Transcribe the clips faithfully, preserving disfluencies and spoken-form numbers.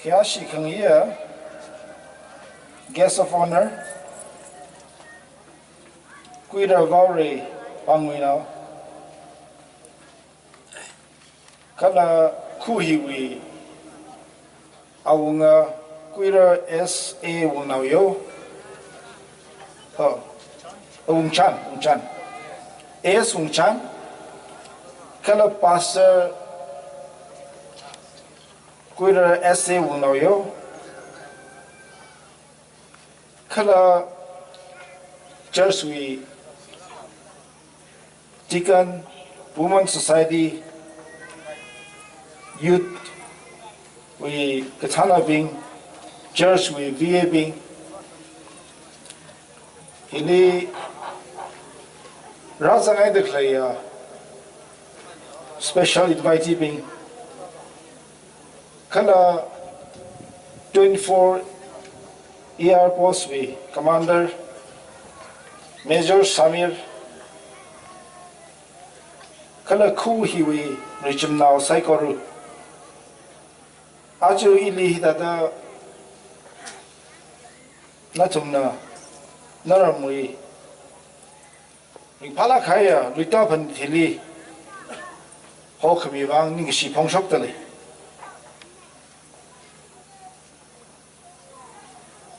Khayāshi khangayi, Guest of Honor, Kuira Vaorei Pangwinao, kala kha hiwui awunga Kuira S A Wungnaoyo. Oh, Wungchan, Wungchan. S Wungchan. Kala Pastor Kuira S A Wungnaoyo. Kala church wui deacon, women society, youth wui kathānabing, church wui V A bing, hili rāzanghaida khaleiya special invitee bing, kala twenty-four E R post wui commander Major Samir, kala kha hiwui richumnao saikora. Aja ili hithāda nathumna naramwui ringphālāk kahaiya luita phanit hili hokhami vang ningkashi phongshokdalei.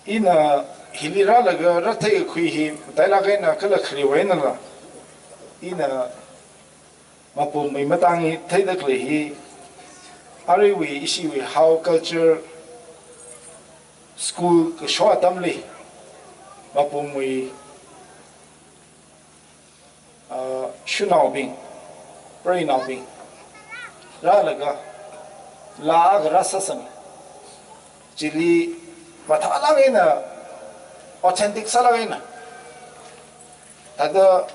Ina hili rālaga rātheikakhui hi matailāk eina kala kharewui einala, ina mapumwui matāng hi theida khalei hi, aruiwui ishiwui Hao Culture School kasho atamli mapumwui, ah, shanaobing, preinaobing rālaga laa akha rāsāsang. Chili mathālāk eina, authentic sālāk eina, thāda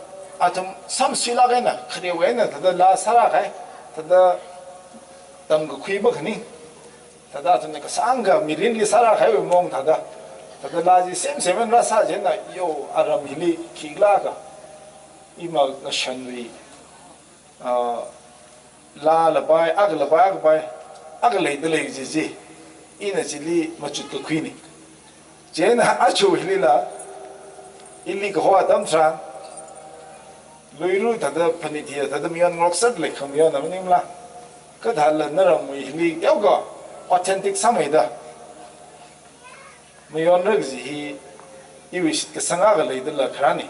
athum samsuilāk eina, kharewui eina thāda laa sārākahai, thāda tamkakhui makhaning, thāda athumna kasāngkha mirinli sārākahaiwui maong thāda, thāda laa chi semsem eina rāsā chieina, yo, aram hili khikhala akha ima ngashanwui, ah, laa lapai, akha lapai, akha pai, akha leidalei chi chi, ina chili machutkakhuini. Chieina aja hilila, ili kaho atam tharan, luira thāda phanit hiya thāda mayon ngarokserlei, khamayon na maningla, kathāla naramwui hili teokha authentic sāmeida mayonra kaji hi iwui shitkasang akha leidala kharāni.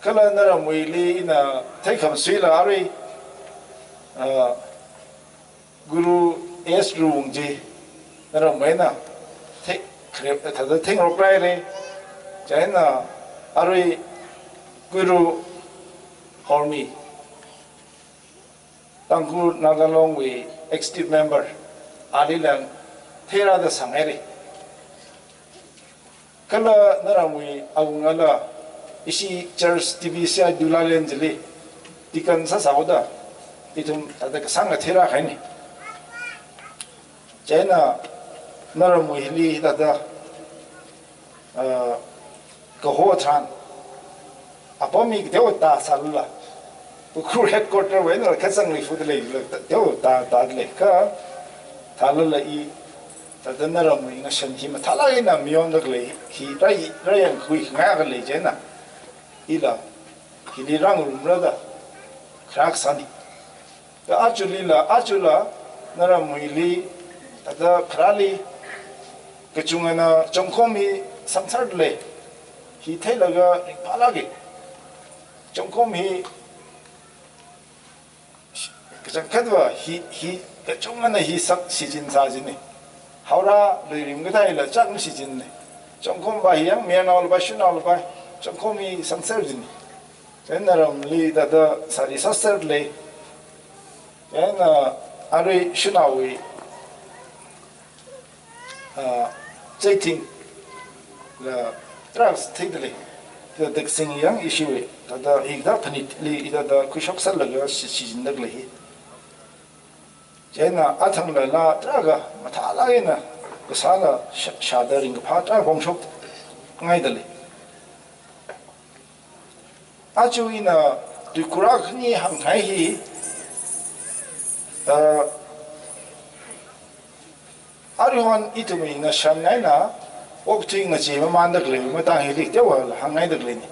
Kala naramwuili ina theikhamasuila arui, ah, Guru S Ruwung chi naramwui eina thei, khare, thāda theingarokraire. Chieina arui Guru Hormi, Tangkhul Naga Long wui executive member, alila theirāda sanghaire. Kala naramwui awungala ishi church T B C I Dulalen chili deacon sāsāhaoda ithum thāda kasāngkha theirākahaini. Chieina naramwui hili thāda, ah, kaho tharan apam hi kateokha tāsālala, Ukhrul headquarter wui einala kachāng leifudalei, teokha tā, tādalei, kha thālala i thāda naramwui ngashan hi mathālāk eina mayonda khalei hi rai, raiyangkhui khangai akha lei chieina, ila hili rāngarumrada kharā kasāni. Kha ajulila, ajala naramwuili, thāda kharāli kachungana chongkhom hi samserdalei, hi theilaga ringphālāke. Chongkhom hi kachangkhatva hi, hi kachungana hi sak shichin sā chini. Haora luirim kataila chak mashichinni. Chongkhomva hi yang mayarnao lapai, shanao lapai, chongkhom hi samser chini. Chieina naramli thāda sari sāserlei. Chieina arui shanaowui, ah, chaiting la tarākha theidalei. Thāda taksing yang ishiwui, thāda hithāda phanitli, hithāda khuishokserlaga shi, shichinda khalei hi. Chieina athangla laa tarākha mathālāk eina kasāla shā, shāda ringkaphā tarākha phongshokngaidalei. Aja ina tuikhur khani hāngngai hi, uh, aruihon ithumwui ngashan eina okathui ngachei mamānda khalei matang hili teowa hāngngaida khaleina.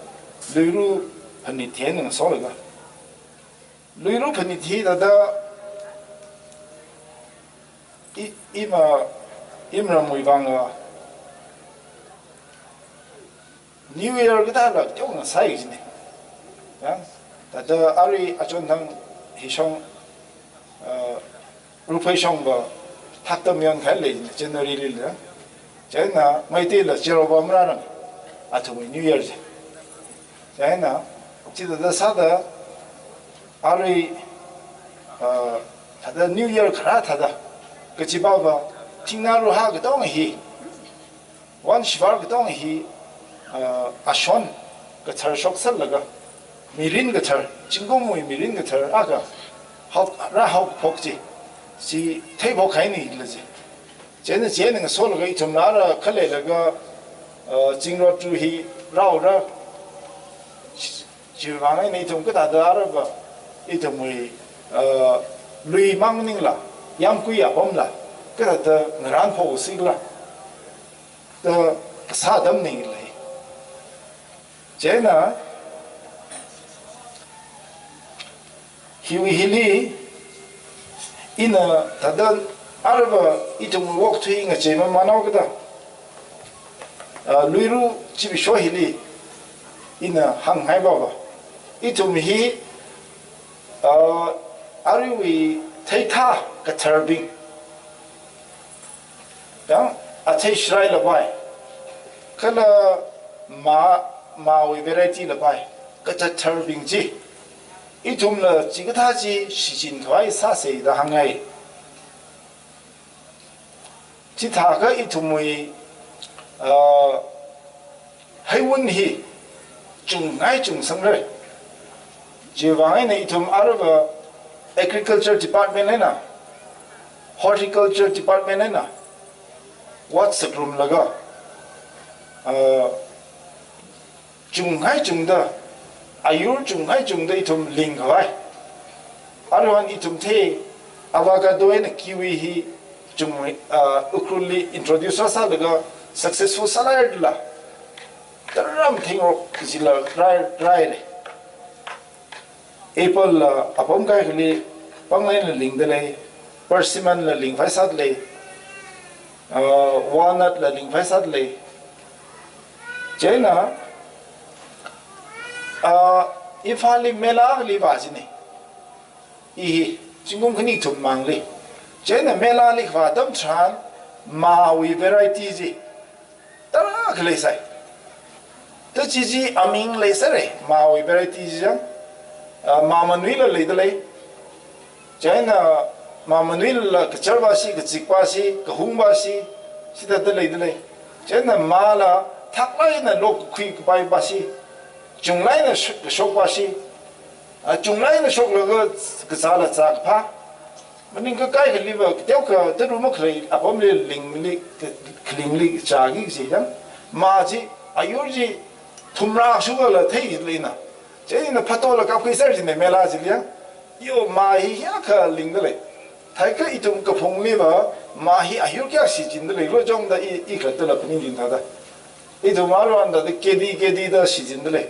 Luira phanit hi eina ngasolaga. Luira phanit hi thāda i, ima, imramwui vang a New Year kathāla teongasai jina. Ya, thāda arui achonthang hishong, uh, Rupheishong va thakta mayon khalei January lila. Chieina Meiteila Chiroba mararang athumwui New Year chi. Chieina chithāda sāda arui, uh, thāda New Year kharā thāda kachipāva thingna ruha katonga hi, wan shivar katonga hi, uh, ashon kathar shoksālaga, mirin kathar, zingkumwui mirin kathar akha hao, rāhaophok chi, chi theiphok haina laji. Chieina, chieina ngasolaga ithumla ara khaleilaga, uh, zingrot tui hi rāhaora. Chiwui vang eina ithum kathāda araba ithumwui, uh, luimang maningla, yāmkui apamla kathāda ngarānphok sikhala da kasā atam maningla. Chieina hiwui hili ina thāda araba ithumwui okathui ngachei mamānhaokida, uh, Luira chibi sho hili ina hāngngaiva va, ithum hi, uh, aruiwui theithā katharbing, yang, athei sharai lapai, kala mā, māwui variety lapai, katharbing chi ithumla chikathā chi shichinkhavai sāsa da hāngngai. Chithākha ithumwui, uh, heiwun hi chungngai chungsangra. Chiwui vang eina ithum araba Agriculture Department eina, Horticulture Department eina, ot sāngarumlaga, uh, chungngai chungda, ayur chungngai chungda ithum lingkhavai. Aruihon ithum thei avocado eina kiwi hi chungmei, uh, Ukhrulli introduce sālaga successful sālaila, tara matheingarok kajila rai, raile. Apple la apam kaikhali pangleinala lingda lei, persimmon la lingphai sāda lei, uh, walnut la lingphai sāda lei. Chieina, uh, Imphalli mela akhali vā jina. I hi, zingkum khani thum mangli. Chieina melali kavā atam tharan, māwui variety chi tara khalei sai. Ta chi chi aming leisāra, māwui variety chi yang, ah, mā manuila leida lei. Chieina mā manuila kachar vāshi, kazik vāshi, kahung vāshi, chithāda leida lei. Chieina māla thaklāk eina lokakhui kapai vāshi, chunglāk eina shok, kashok vāshi, ah, chunglāk eina shoklaga kazāla zākaphā. Maningkha kaikhaliva, kateokha tara makhalei apamli lingli, khalingli zāki kaji yang. Mā chi, ayur chi, thumrā shungala theileina. Chieina photola kapkhuiser jina mela chili yang. Yo, mā hi hiyākha lingda lei. Thākha ithum kaphungliva, mā hi ayur kayākha shichinda leilo jida i, i khalattala phaningching thāda. Ithum aruihon thāda kedi, kedida shichinda lei.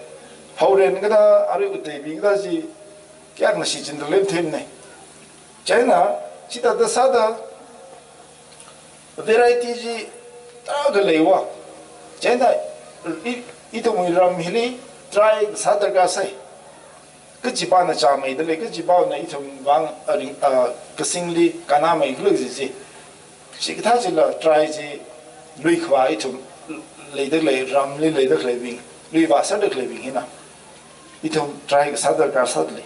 Phauren kathā, arui uteibing kathā chi, kayākha shichinda lei matheimana. Chieina, chithāda sāda, variety chi tara khaleiva. Chieina, i, ithumwui ram hili try sā darkar sai. Kachipāna chāmeida lei, kachipāna ithum vang, ah, ring, ah, kasingli kannāmeikhala kaji chi. Chikathā chila try chi luikhavā ithum leida lei, ramli leida khaleibing, lui vāserda khaleibing hina. Ithum try kasā darkar sāda lei.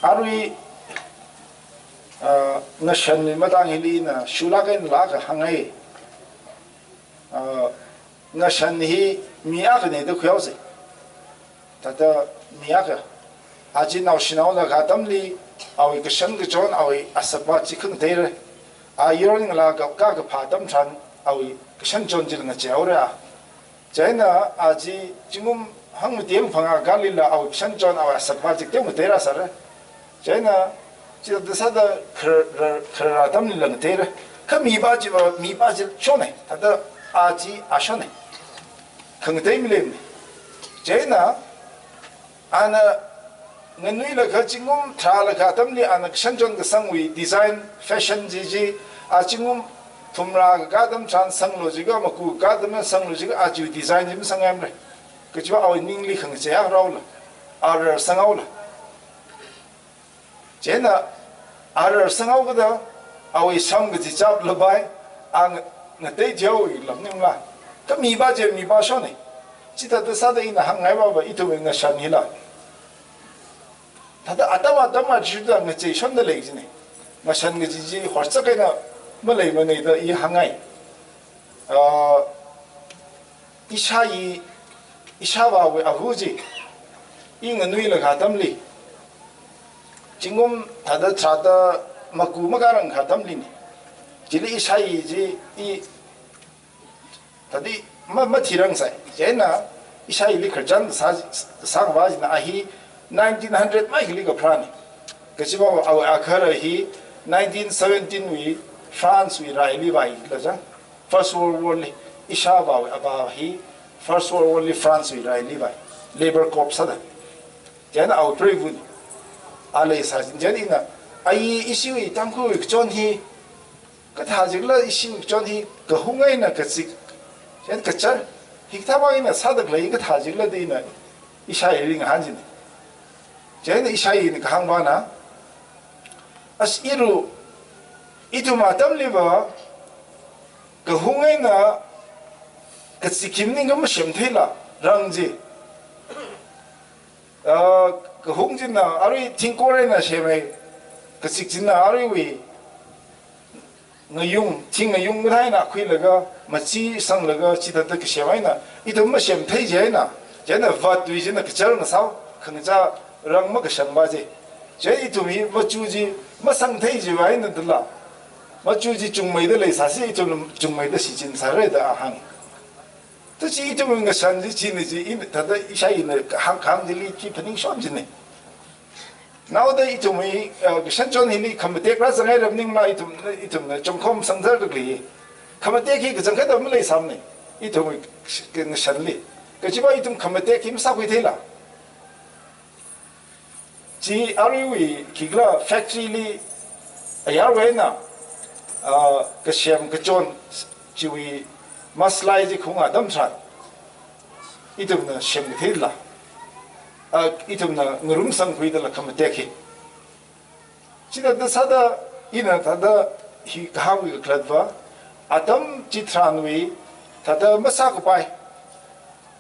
Arui, ah, ngashanwui matang hili ina shulāk eina lāka hāngngai. Ah, ngashan hi mi akhana da khuihaosa. Thāda mi akha, achin naoshinao lāka atamli, awui kashan kachon, awui asapa chi khangateira. A yaron ngalā ka, ka, kaphā atam tharan awui kashan chon chila ngacheihaora. Chieina a chi zingkum hangmati phangā khalila awui kashan chon awui asatva chikte ngateirāsāra. Chieina chithāda sāda khar, khar, kharā atamlila ngateira. Kha mipā chiva, mipā chi shonna. Thāda a chi a shonna. Khangatei maleimana. Chieina ana nganuilakha zingkum tharālakha atamli ana kashan chon kasangwui design, fashion chi chi, a zingkum thumrā kakā atam tharan sanglu jiakha, maku kakā atam sanglu jiakha, a chiwui design chi masangngaimara. Kachiva awui ningli khangachei akharaola, a rarsanghaola. Chieina a rarsanghaokada awui sam kachichap lapai, a nga-, ngatei chihaola maningla. Kha mipā chi mipā shonna. Chithāda sāda ina hāngngaiva va ithumwui ngashan hila. Thāda atam atam athishurda ngachei shonda lei jina. Ngashan kaji chi horzak eina maleimana da i hāngngai. Ah, ishāyi, ishāvāwui ahu chi, i nganuilakha atamli, zingkum thāda tharāda maku makharangkha atamlina. Chili ishāyi chi, i, thāda ma, mathirangsai. Chieina ishāyili khararchan sā, sākhavā china a hi nineteen hundred mai khali kapharāna. Kachiva awui akhara hi nineteen seventeen wui France wui raili vāi la chang. First World War li, ishāvāwui avā hi First World War li France wui raili vāi, Labor Corps sāda. Chieina awui preivana. A leisā chieina, ai, ishiwui Tangkhulwui kachon hi, kathā jikla ishiwui kachon hi kahung eina kachik, chieina kachar, hikathā eina sāda khalei kathā jikla da ina ishāyili ngahān jina. Chieina ishāyina kahāngvana, as iru, ithum atamliva kahung eina kachik hi maningakha masem theila, rang chi. Ah, kahung china arui thingkor eina semhai, kachik china aruiwui ngayung, thing ngayung kathā eina khuilaga, machi sanglaga, chithāda kasem eina, ithum masem thei chieina, chieina vatwui china kachar ngasāhao, khangachā rang makashangva chi. Chieina ithum hi machu chi masang thei chiva eina dala, machu chi chungmeida leisāsi, ithum chungmeida shichinsāra da a hānga. Tachi ithumwui ngashan chi china chi, ina thāda ishāyina kahāng kahāng chili chi phaningshon china. Naoda ithumwui, eh, kashan chon hili khamatek rāzangngaira maningla ithum, ithumna chungkhom sangzarda khalei. Khamatek hi kachangkhatva maleisāmana. Ithumwui ngashanli. Kachiva ithum khamatek hi masākhui theila. Chi aruiwui khikhala factory li ayarwui eina, ah, kasem kachon chiwui maslai chi khaung atam tharan, ithumna semkatheila, ah, ithumna ngarumsangkhuidala khamatek hi. Chithāda sāda ina thāda hi kahāngwui kakhalatva, atam chitharanwui thāda masākapai,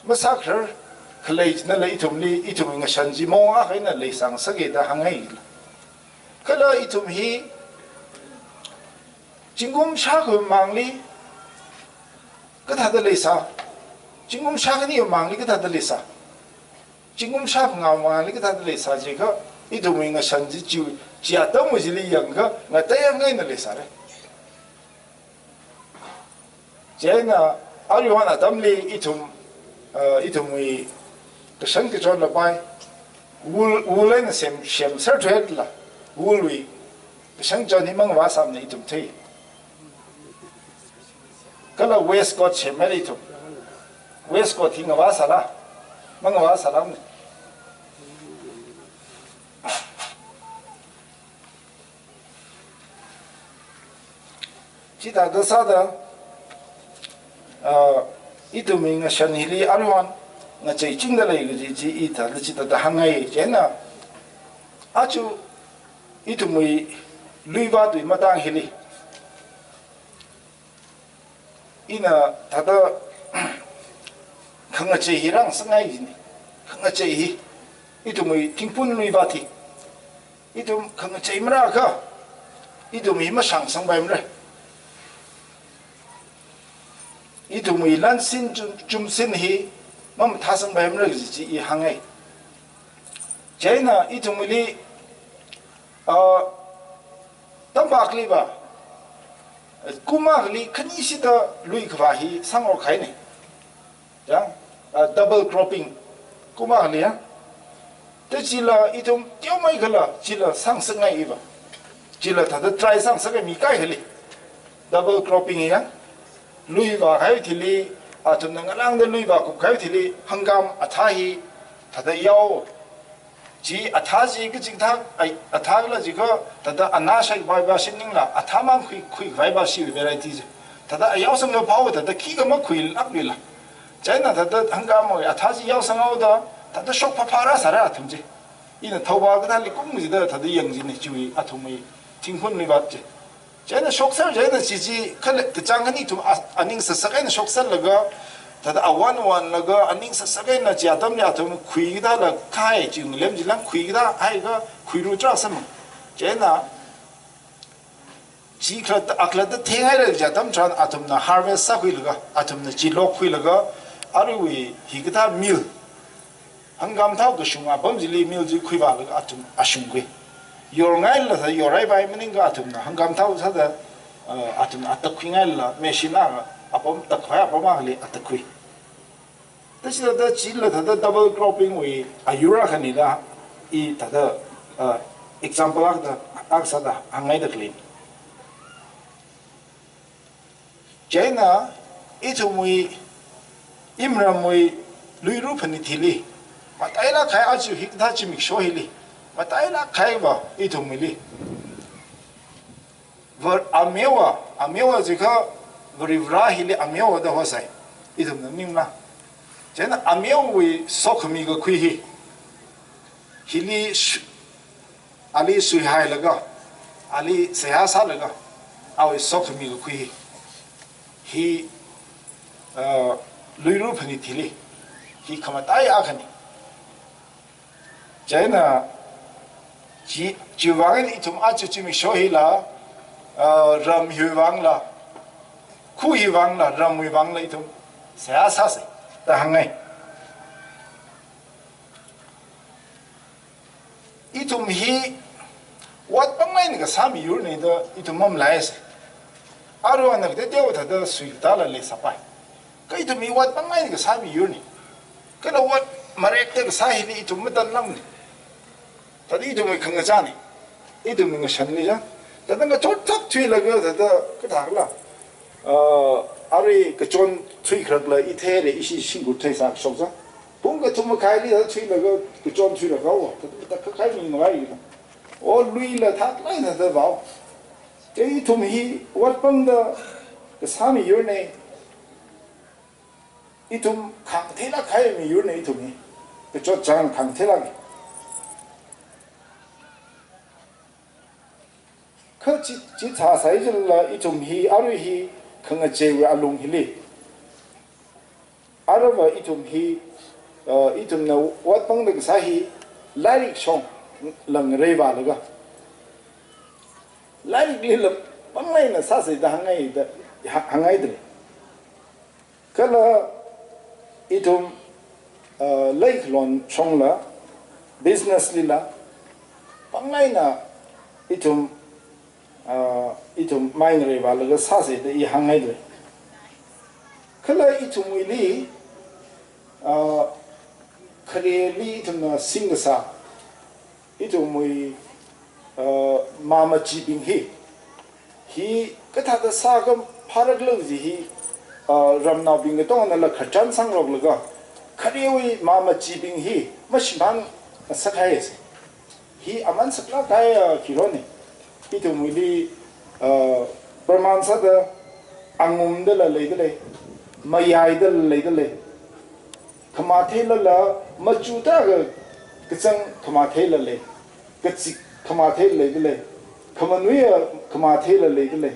masākharar khalei chinala ithumli, ithumwui ngashan chi maong akha eina leisāngasaka da hāngngaila. Kala ithum hi zingkum shākha mamangli kathāda leisā, zingkum shākhaniwui mamangli kathāda leisā, zingkum shāphangā mamangli kathāda leisā jiakha, ithumwui ngashan chi chi, chi atamwui chili yangakha ngateiakha eina leisāra. Chieina aruihon atamli ithum, eh, ithumwui kashan kachon lapai, wool, wool eina sem, semser thuila, wool wui kashan chon hi mangavāsāmana ithum thei. Kala waistcoat semhaira ithum. Waistcoat hi ngavāsāla, mangavāsāla mane. Chithāda sāda, ah, ithumwui ngashan hili aruihon ngacheichingda lei kaji chi i thāda chithāda hāngngai. Chieina aja ithumwui luivātwui matang hili ina thāda khangachei hi rāngasakngai jina. Khangachei hi, ithumwui thingphun luivāt hi, ithum khangachei marāakha, ithum hi mashāngsangpaimara. Ithumwui lansin chum, chumsin hi mamathāsangpaimara kaji chi i hāngngai. Chieina ithumwuili, ah, tampakliva, Kum akhali khanishida lui khavā hi sāngarok kahaina. Yang, ah, double cropping. Kum akhali ya. Te chila ithum teomeikhala chila sāngasakngai iva. Chila thāda try sāngasakngai mi kaikhali. Double cropping ya. Lui vākahai thili, athumna ngalāngda lui vākupkahai thili, hangkam athā hi thāda yao. Chi athā chi kachikathā, ai, athā kala chi kha, thāda anā shai khavai vāshit maningla, athāmang khui, khuikhavai vāshi variety chi. Thāda ayao sangkha phao, thāda khikha makhuilākluila. Chieina thāda hangkam athā chi yaosanghaoda, thāda shok phāphā rāsāra athum chi. Ina Thoubal kathāli kum chida thāda yangchina chiwui athumwui thingkhunli vāt chi. Chieina shokser, chieina chi chi khala kachāng khani ithum a-, aning sāsak eina shokserlaga, thāda awan wanlaga, aning sāsak eina chi atamli athum khuikida la khai, chi ngalem chila khuikida haiakha khuiru tra samang. Chieina chi khalatta, akhalatta thenghaira chi atam tharan athumna harvest sākhuilaga, athumna chi lokkhuilaga, aruiwui hikathā meal, hangkam thao kashung apam chili meal chi khuivālaga athum ashungkhui. Yorngaila thā yorhaipai maningakha athumna hangkam thao sāda, uh, athumna atakkhuingaila machine akha apam takkhavai apam akhali atakkhui. Te chithāda chila thāda double cropping wui ayur akhana da, i thāda, uh, example akha da, akha sāda hāngngaida khalei. Chieina ithumwui, imramwui, luira phanit hili matailāk kahai aja hikathā zimiksho hili matailāk kahaiva ithumwuili. Var-, ameowa, ameowa chi kha Varivarā hili ameowa da hosai. Ithumna maningla. Chieina ameowui sokhami kakhui hi. Hili shu-, ali suihailaga, ali seihā sālaga, awui sokhami kakhui hi, uh, luira phanit hili, hi khamatai akhana. Chieina chi, chiwui vang eina ithum aja zimiksho hila, uh, ram hiwui vangla, khu hiwui vangla, ramwui vangla ithum seihā sāsa da hāngngai. Ithum hi ot pāngmeina kasā miyurna da ithum mamalaisa. Aruina kateowa thāda suikatala leisāpai. Kha ithum hi ot pāngmeina kasā miyurna. Kala ot marekta kasā hili ithum matanlamna. Thāda ithumwui khangachāna. Ithumwui ngashanna ja. Thāda ngachonthak thuilaga thāda kathākhala. Uh, arui kachon thuikharakla itheira, ishi shingkur theisā kashok ja. Pung kathum makhaili thāda thuilaga kachon thuilaga o. Thāda thāda kakhai mi ngavai ila. O luila thāklāk eina thāda vao. Te ithum hi ot pāngda kasā miyurna. Ithum khāngtheilāk kahai miyurna ithum hi. Kachot chāng khāngtheilāk. Kha chi, chithāsai chila ithum hi, arui hi, khangacheiwui alung hili. Aruiva ithum hi, uh, ithumna ot pāngda kasā hi, lairik shongla ngareivālaga. Lairiklila pāngmeina sāsa da hāngngaida, hā-, hāngngaida lei. Kala ithum, uh, leikhalon shongla, business lila, pāngmeina ithum, uh, ithum mai ngareivālaga sāsa da i hāngngaida lei. Kala ithumwuili, uh, khareli ithumna singkasā, ithumwui, uh, mā machibing hi. Hi kathāda sākha phārakhala kaji hi, uh, ramnaobing katongnala khararchan sāngaroklaga, kharewui mā machibing hi mashimān ngasak haisa. Hi aman saklāk kahai, uh, khirona. Ithumwuili, uh, praman sāda angumdala leida lei, mayaidala leida lei. Khamatheilala machuta ka, kachang khamatheila lei, kachik khamatheila leida lei, khamanuiya khamatheila leida lei.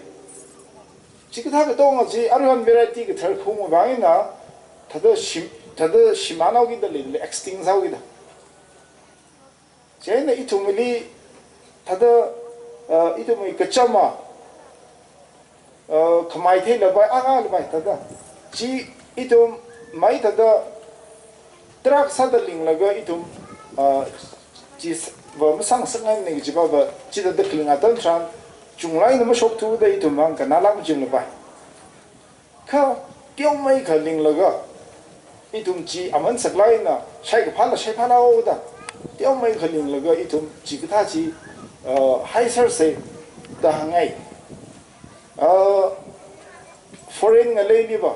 Chikathā katonga chi aruihon variety kathar khungwui vang eina thāda shim, thāda shimānhaokida leida lei, extinct sāhaokida. Chieina ithumli thāda, uh, ithumwui kachama, uh, khamaitheila pai, āngāla pai thāda. Chi ithum mai thāda tarākha sāda linglaga ithum, uh, chi s-, va masāngasakngaimana kajiva va chithāda khaling atam tharan, chunglaina mashokthuda ithum vang kannalāk machunglapai. Kha teomeikha linglaga, ithum chi aman saklaina, shaikaphāla shaiphālaoda, teomeikha linglaga ithum chikathā chi, uh, haisersa da hāngngai. Uh, foreign ngaleiliva,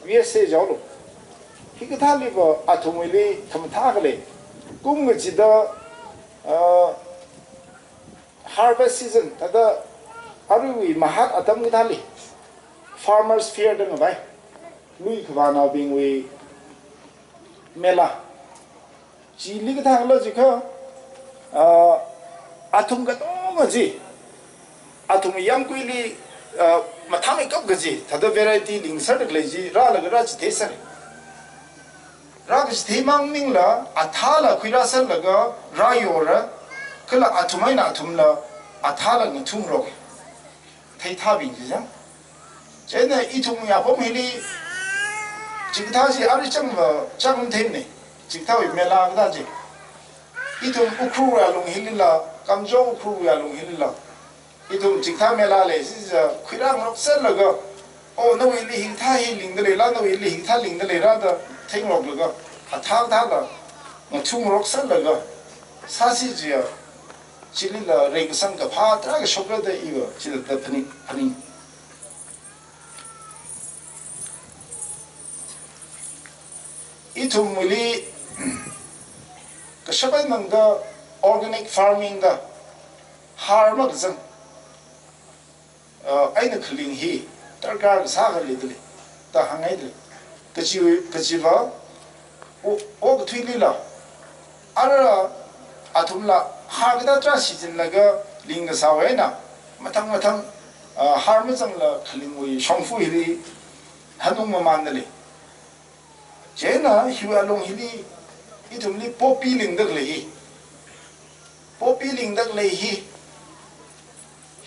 U S A jaolu, hikathāliva athumwuili khamathā khalei. Kum kachida, uh, harvest season, thāda aruiwui mahat atam kathāli, Farmers Fair da ngavai, lui khavānaobingwui mela. Chili kathākhala jiakha, ah, athum katonga chi, athum yāmguili, ah, mathāmeikap kaji, thāda variety lingserda khalei chi, rālaga rāchitheisera. Rākachitheimang maningla, athāla khuirāserlaga rāyora, kala athum eina athumla athāla ngathungrok. Theithābing chi chang. Chieina ithumwui apam hili, chikathā chi ari changva chang theine, chikathāwui mela kathā chi. Ithum Ukhrulwui alung hilila, Kamjong Ukhrulwui alung hilila, ithum chikathā mela lei chiakha khuirāngarokserlaga, oh, nawuili hikathā hi lingda leila, nawuili hikathā lingda leira da theingaroklaga, athā kathāla ngathungarokserlaga sāsi jiakha, chilila reikasang kaphā tarākha shokra da iva chithāda phaning, phaning. Ithumwuili kashap eina tangda organic farming da, har makazang, uh, eina khaling hi darkar kasā khalei dalei da hāngngai dalei. Kachi, kachiva, o, okathuilila, ara athumla har kathā tarā shichinlaga lingkasāwui eina, mathang mathang, ah, har mazangla khalingwui shongfa hili hanung mamān dalei. Chieina hiwui alung hili ithumli poppy lingda khalei hi. Poppy lingda khalei hi.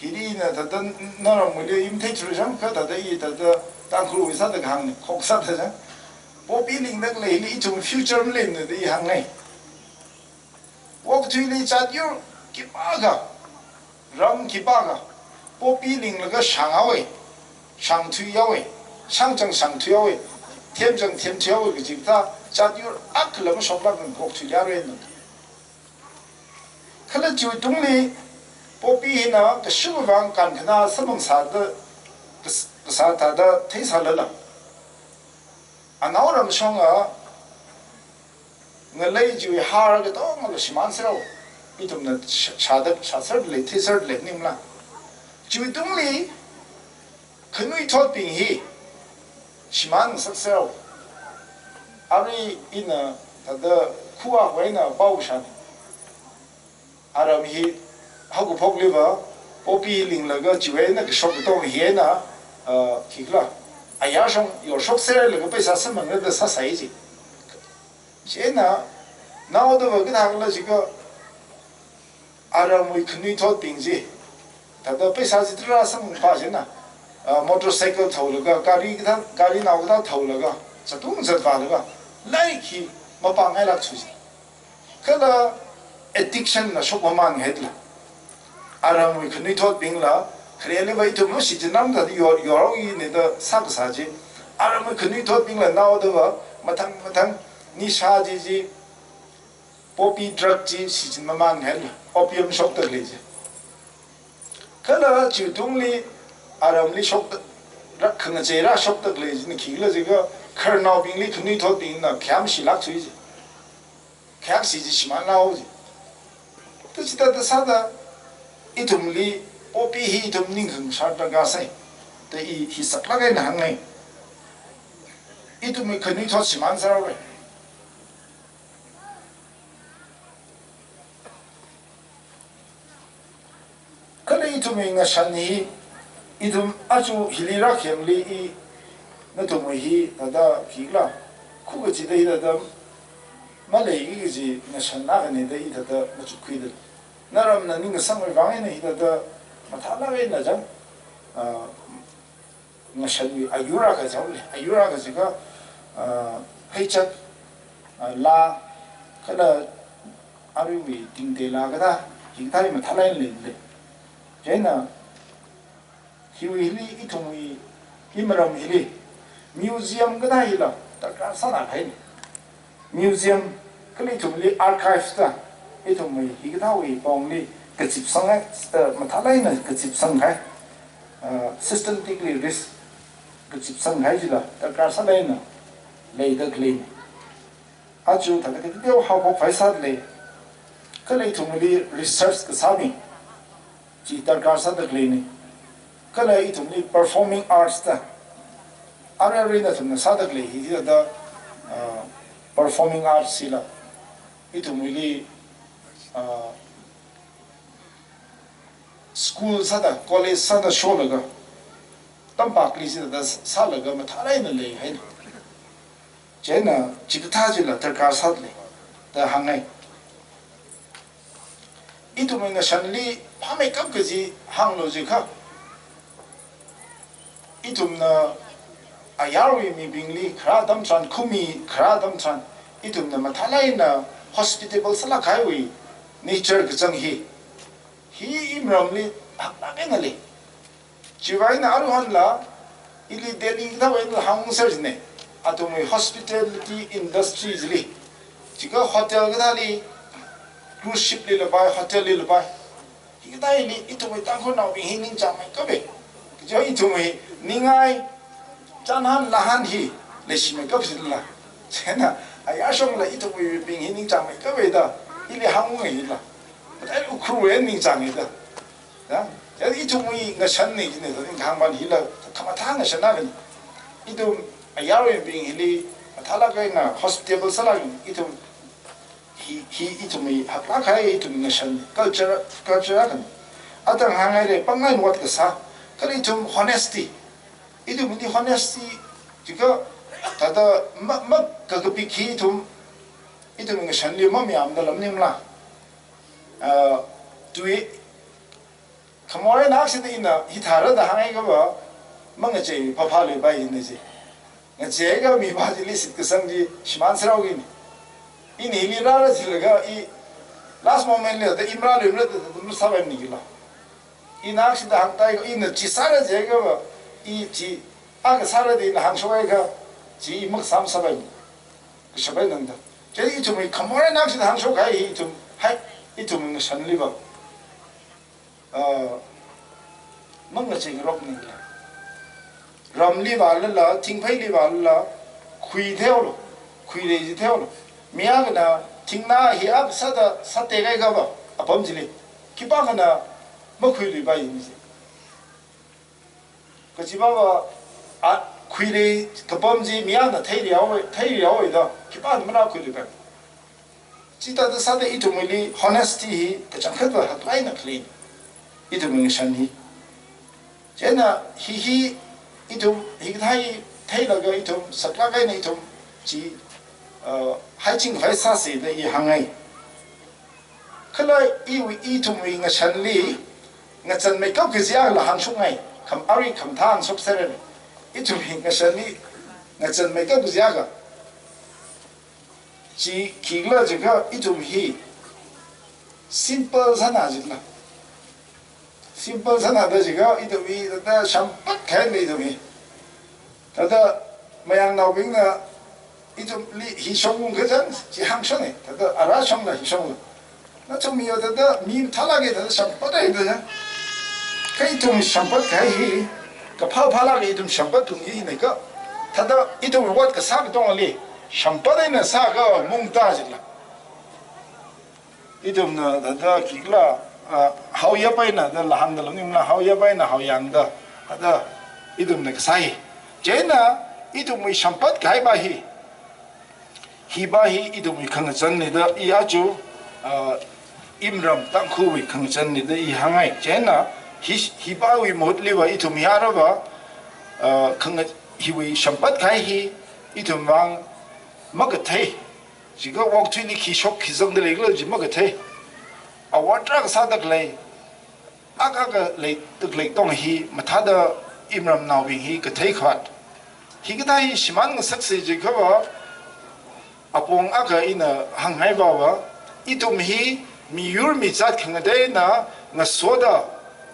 Hili ina thāda naramwuili i matheithura chang, kha thāda i thāda Tangkhulwui sāda kahāngna, khoksāda chang. Poppy lingda khalei hili ithum future maleimana da i hāngngai. Okathuili zatyur khipākha, ram khipākha, poppy linglaga shānghaowe, shāngthuihaowe, shāngchang shāngthuihaowe, themchang themthuihaowe kaji kathā zatyur akhala mashoklākmana okathuili aruina. Kala chiwui tungli poppy hina kashungwui vang kankhanā samphang sāda, kas-, kasā thāda theisālala, anaoram shonga ngalei chiwui har katongala shimānserhaowa. Ithumna shā-, shāda, shāserda lei, theiserda lei maningmala. Chiwui tungli khanuithotbing hi shimānngasakserhaowa. Arui ina thāda khuwa khuina pao shāna. Aram hi haokaphokliva poppy linglaga chiwui eina kashok katonga hi eina, ah, khikhala, ayar shong yorshokserlaga paisa samphangra da sāsai ji. Chieina naodava kathākhala jiakha, aramwui khanuithotbing chi thāda paisa chi tarā samphangpa china, ah, motorcycle thaolaga, gari kathā, garinao kathā thaolaga, zatung zatvālaga, lairik hi mapāngailākthu ji. Kala addiction na shokmamānhaida lei. Aramwui khanuithotbingla, khareliva ithum mashichinnam thāda yor, yorhaowa ina da sākasā chi. Aramwui khanuithotbingla naodava mathang mathang nisha chi chi, poppy drug chi shichinmamānhaida lei, opium shokda khalei chi. Kala chiwui tungli aramli shokda, rā khangachei rāshokda khalei china khikhala jiakha, khararnaobingli khanuithotbingna khayā mashilākthui ji. Khayākashi chi shimānlākhaowa ji. Thāda chithāda sāda ithumli poppy hi ithum ningkhang sharda kasai da i hi saklāk eina hāngngai. Ithumwui khanuithot shimānserhaowa. Kala ithumwui ngashan hi, ithum aja hili rākhayangli i, nathumwui hi thāda khikhala, khu kachida hi thāda maleiki kaji ngashan akhana da i thāda machukkhuida. Naramna ningsangwui vang eina hi thāda mathālāk eina chang, ah, ngashanwui ayur akha chaole, ayur akha jiakha, ah, heichat, ah, laa, kala aruiwui tingte laa kathā, hikathā hi mathālāk eina leilei. Chieina, Hiwui hili ithumwui, imaram hili museum kathā hila darkar sālāk haina. Museum kala ithumli archives da ithumwui hikathāwui pongli kazipsanghai, eh, mathālāk eina kazipsanghai, eh, systematically risk kazipsanghai chila darkar sālāk eina leida khaleina. Aja thāda kateokha haophok phai sāda lei. Kala ithumli research kasāmi chi darkar sāda khaleina. Kala ithumli performing arts da, arui arui nathumna sāda khalei hi, hithāda, ah, performing arts hila ithumli, ah, school sāda, college sāda sholaga, tampakli chithāda sālaga mathālāk eina leihaina. Chieina chikathā chila darkar sāda lei da hāngngai. Ithumwui ngashanli phāmeikap kaji hānglu jiakha, ithumna ayarwui mibingli kharā atam tharan, khumi kharā atam tharan, ithumna mathālāk eina hospitable sālāk kahaiwui nature kachang hi, hi imaramli haklāk eina lei. Chiwui vang eina aruihonla, ili Delhi kathāwui eina hāngser jina. Athumwui hospitality industry chili, jiakha hotel kathāli, cruise ship li lapai, hotel li lapai, hikathā hili ithumwui Tangkhulnaobing hi ningchāngmeikapa. Kaja ithumwui ningai, chānhan lāhan hi leishimeikap jila. Chieina ayar shongla ithumwui mibing hi ningchāngmeikapa da ili hāngngai jila. Kathā Ukhrulwui ningchānga da. Ya, ya, ithumwui ngashanna jina, ning hāngban hila khamathā ngashan na kani. Ithum ayarwui mibing hili mathālāk eina hospitable sālāk, ithum hi, hi ithumwui haklāk kahai ithumwui ngashan, culture, culture kani. Atam hānghaira, pāngngai ot kasā. Kala ithum honesty. Ithumli honesty jiakha thāda ma, makakapik hi ithum, ithumwui ngashanli mamayāmda lam maningla. Ah, tui, khamor eina akshida ina hithāra da hānghaiakhava, mangachei phāphāluipai ina ji. Ngacheiakha mipā chili shitkasang chi shimānserhaokina. Ina hili rāra jilaga i last moment li da imrāluimara da, da, da, da sāpaimana kila. Ina akshida hāngtaiakha, ina chi sāra jiakhava, i chi akha sāra da ina hāngshokakha, chi i makasām sāpaimana. Kashap eina da. Chieina ithumwui khamor eina akshida hāngshok kahai hi ithum, hai, ithumwui ngashanliva, ah, mangacheingarokmana. Ramli vālala, thingpheili vālala, khuitheolu, khuirei jitheolu. Mi akhana thingnā hi akha sāda sātekahaiakhava, apam chili, khipākhana makhuiluipai ina ji. Kachipāva, a, khuirei kapam chi mi akhana theirihaowa, theirihaowa da, khipāna manā khuiluipai. Chithāda sāda ithumwuili honesty hi kachangkhatva haklāk eina khalei, ithumwui ngashan hi. Chieina hi hi ithum hikathā hi theilaga ithum saklāk eina ithum chi, uh, haiching khavai sāsa da i hāngngai. Kala iwui, ithumwui ngashanli ngazanmeikap kajiakhala hāngshokngai, kham arui khamathā hāngshokserra. Ithumwui ngashanli ngazanmeikap kajiakha, chi khikhala jiakha ithum hi simple sāna jila. Simple sāna da jiakha ithum hi thāda shampat kahai lei ithum hi. Thāda mayangnaobingna ithumli hi shong ung kachang, chi hāngshona, thāda ara shongla hi shongla. Nathum hi thāda mi mathālāka thāda shampathaida. Kha ithum shampat kahai hi, kaphā phālāka ithum shampat tung hi neka. Thāda ithum ot kasā katongali shampat eina sāakha mungta jila. Ithumna thāda khikhala, ah, haoyap eina da lāngda lam maningla, haoyap eina haoyangda, thāda ithumna kasā hi. Chieina ithumwui shampat kahai pa hi, hi pa hi ithumwui khangazanna da i aja, ah, imaram Tangkhulwui khangazanna da i hāngngai. Chieina hi, hi pawui mahutliva ithum hi arava, ah, khanga, hiwui shampat kahai hi ithumwui vang makathei. Jiakha okathuili khi shok khi zangda leikhala chi makathei. Award tarākha sāda khalei, akha akha leida khalei katonga hi mathāda imaramnaobing hi kathei khavāt. Hikathā hi shimān ngasaksa jiakhava, apong akha ina hāngngai pava, ithum hi miyur mizat khangateina ngasoda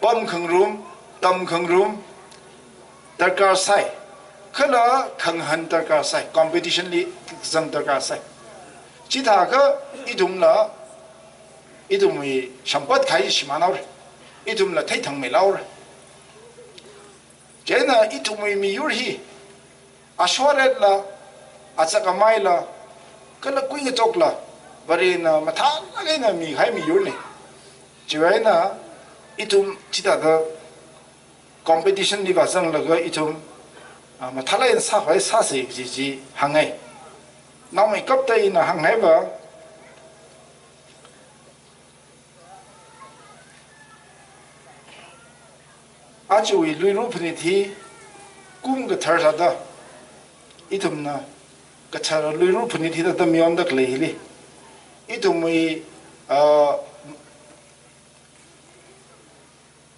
pam khangarum, tam khangarum, darkar sai, kala khangahān darkar sai, competition li zang darkar sai. Chithākha ithumla, ithumwui shampot kahai shimānhaora, ithumla theithangmeilahaora. Chieina ithumwui miyur hi, ashorla, azak amaila, kala kuingachokla, Varena mathālāk eina mikahai miyurna. Chiwui eina ithum chithāda competition li vāzanglaga ithum, ah, mathālāk eina sākhavai sāsa kaji chi hāngngai. Naomeikapta ina hāngngai va, ajawui Luira phanit hi kum kathar thāda, ithumna kathar Luira phanit hi thāda mayonda khalei hili, ithumwui, ah,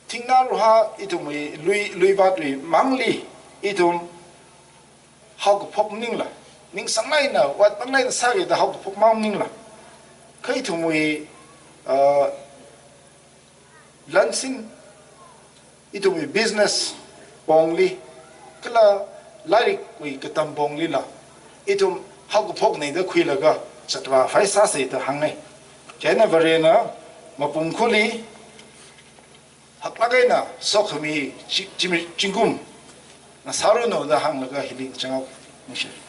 thingnā ruha ithumwui lui, luivātwui mangli ithum haokaphok maningla, ningsanglāk eina, ot panglāk eina sāki da haokaphok mang maningla, kha ithumwui, ah, lansin, ithumwui business pongli, kala lairikwui katam ponglila, ithum haokaphokna da khuilaga zatvākhavai sāsa da hāngngai. Chieina Varena mapung khuli haklāk eina sokhami chi-, chimi-, zingkum ngasāranu da hānglaga hili changao. Ningshi.